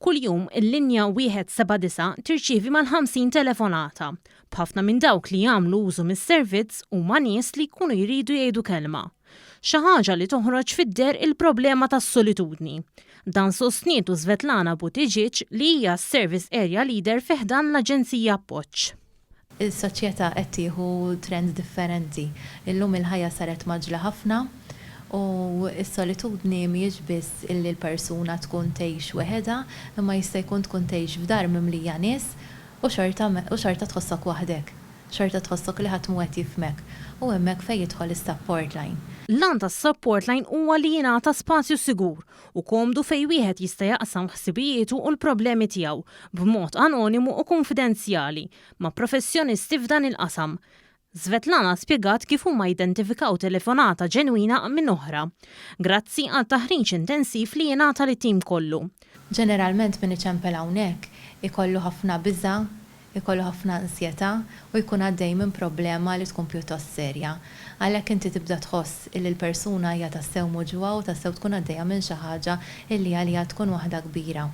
Kuljum, il-linja 179 tirċievi mal-50 telefonata, b'ħafna minn dawk li jagħmlu użu mis-servizz huma nies li jkunu jridu jgħidu kelma. Xi ħaġa li toħroġ fid-deher il-problema tas-solitudni. Dan sostnietu Svetlana Buttigieg li hija s-Service Area Leader fi ħdan l-Aġenzija Appoġġ. Is-soċjetà qed tieħu trend differenti. Illum il-ħajja saret mgħaġġla ħafna u s-solitudni mhijiex biss illi l-persuna tkun tgħix weħedha imma jista' jkun tkun tgħix f'dar mimlija nies u xorta u xorta tħossok waħdek. Xorta tħossok li ħadd mhu qed jifhmek. U hemmhekk fejn jidħol is-support line. L-għan tas-support line huwa li jingħata spazju sigur u komdu fejn wieħed jista' jaqsam ħsibijietu u l-problemi tiegħu b'mod anonimu u kunfidenzjali ma' professjonisti f'dan il-qasam. Svetlana spjegat kif huma jidentifikaw telefonata ġenwina minn oħra, grazzi għal taħriġ intensiv li jingħata lit-tim kollu. Ġeneralment min iċempel hawnhekk ikollu ħafna biża' ikollu ħafna ansjetà u jkun għaddej minn problema li tkun pjuttost serja. Għalhekk inti tibda tħoss illi l-persuna hija tassew muġugħa u tassew tkun għaddejja minn xi ħaġa illi għaliha tkun waħda kbira.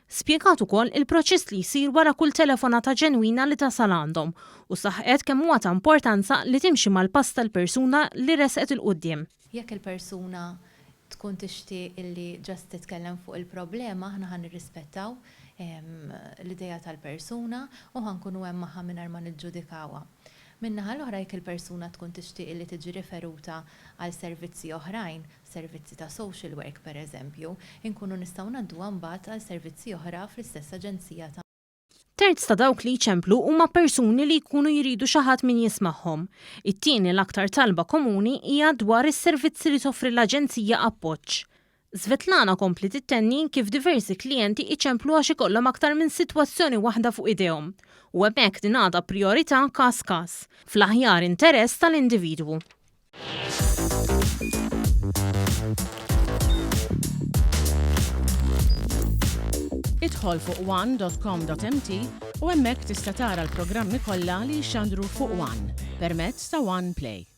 Spjegat ukoll il-proċess li jsir wara kull telefonata ġenwina li tasal għandhom u saħqet kemm huwa ta' importanza li timxi mal-pass tal-persuna li resqet 'il quddiem. Jekk il-persuna tkun tixtieq illi just titkellem fuq il-problema aħna ħa nirrispettaw l-idea tal-persuna u ħa nkunu hemm magħha mingħajr ma niġġudikawha. Min-naħa l-oħra jekk il-persuna tkun tixtieq illi tiġi riferuta għal servizzi oħrajn, servizzi ta' social work pereżempju, inkunu nistgħu ngħadduha mbagħad għal servizzi oħra fl-istess aġenzija tagħna. Terz ta' dawk li jċemplu huma persuni li jkunu jridu xi ħadd min jismagħhom. It-tieni l-aktar talba komuni hija dwar is-servizzi li toffri l-Aġenzija Appoġġ. Svetlana kompliet ittenni kif diversi klijenti iċemplu għax ikollhom aktar minn sitwazzjoni waħda fuq idejhom u hemmhekk tingħata prijorità każ każ, fl-aħjar interess tal-individwu. Idħol fuq one.com.mt u hemmhekk tista' tara l-programmi kollha li jixxandru fuq One permezz ta' One Play.